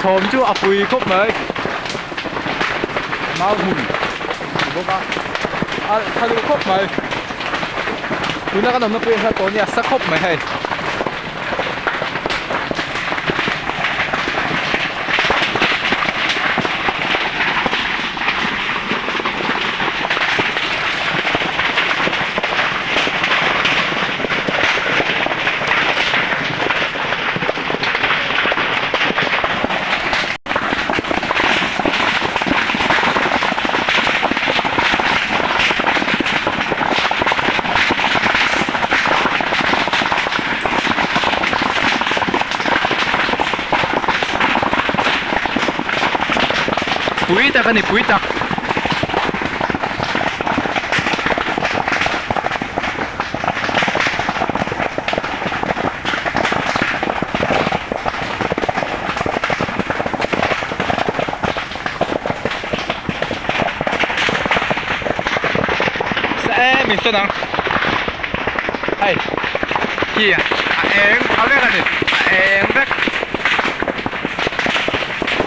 Thawm chu a pui khawp mai. Mau hmun a ni bawk a, a tha duh khawp mai. Tuna kan awmna pawh hi a hla tawh a nia, a sa khawp mai hei. Pui tak a ni pui tak. Sa em in sawn ang hei khi a eng a vek a ni a eng vek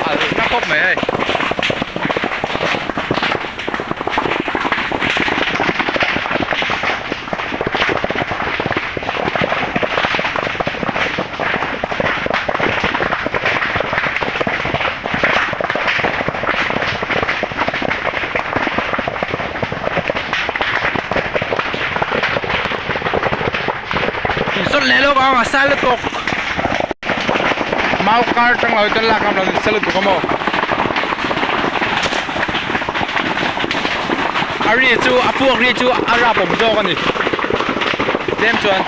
a na khawp mai hei. Insawt leh lawk ang a sa lutuk mau kar tang lo chuan lak ngam lo in sa lutuk a maw a ri chu a puak ri chu a rap awm zawk a ni tlem chuan.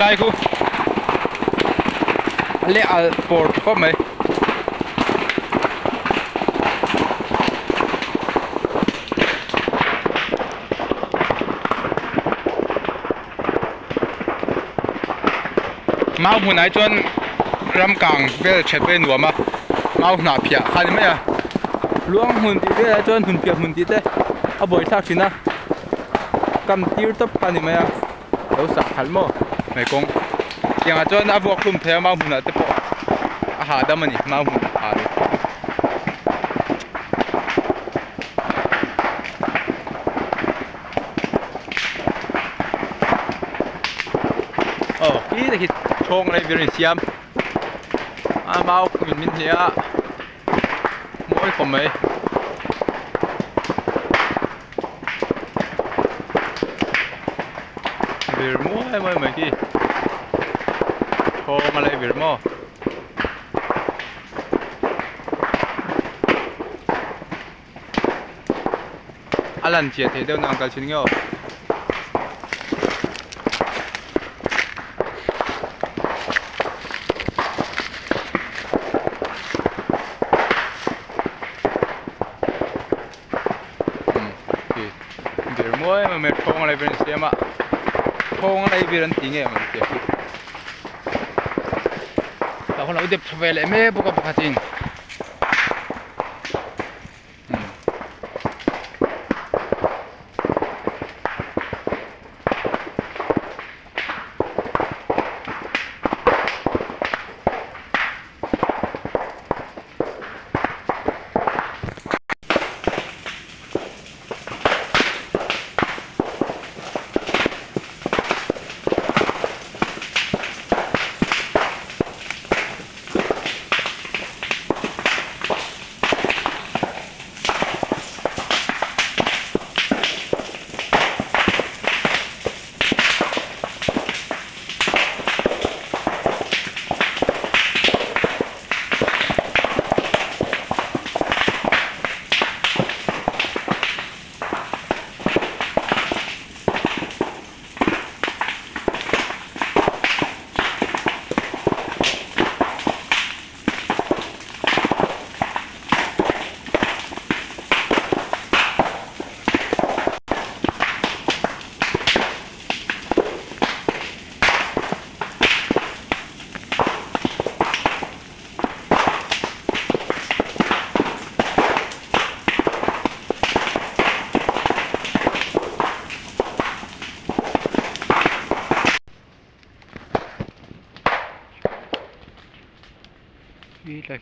Tlai khu a leh alh pawr khawp mai. Mau hmunah hi chuan ram kang vel that vel a nuam a mau hnah phiah kha a ni mai a luang hmun tih velah chuan hmun phiah hmun tih te a buaithlak thin a kam tir tawp kha a ni mai a lo sak khalh maw mai kawng tiangah chuan a vuak hlum thei a mau hmunah te pawh a hahdam a ni mau hmun ah ni. Aw khi te khi chhawng leh vir a insiam a mau min min hne a mawi khawp mai vir muai muai mai khi chhawng a leh vir maw. A lan chiah theih deuh na ang kal thin nge aw. Umm khi bir muai mai mai thawng a lai vel an siam a thawng a lai vel an ti nge ang tih khi tah khawn a lo dep tha ve leh mek bawk a pakhatin.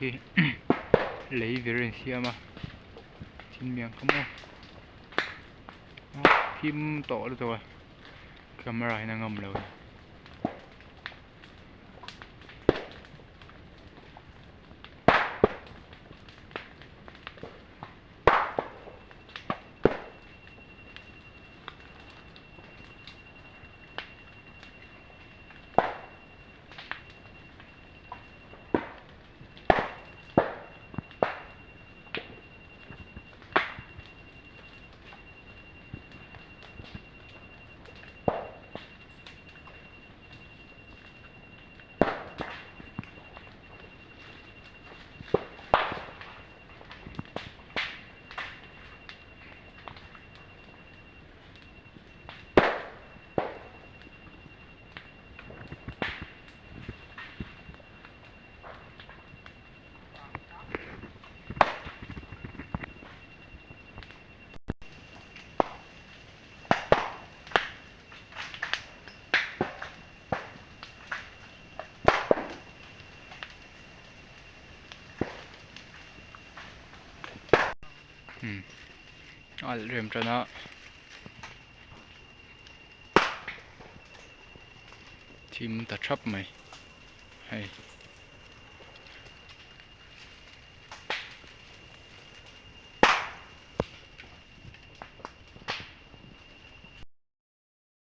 khi lei vir a insiam a thil miang kha maw thim tawh lutuk a camera hian a ngam lo a ni. Umm a alh rem tan a thim ta thap mai hei.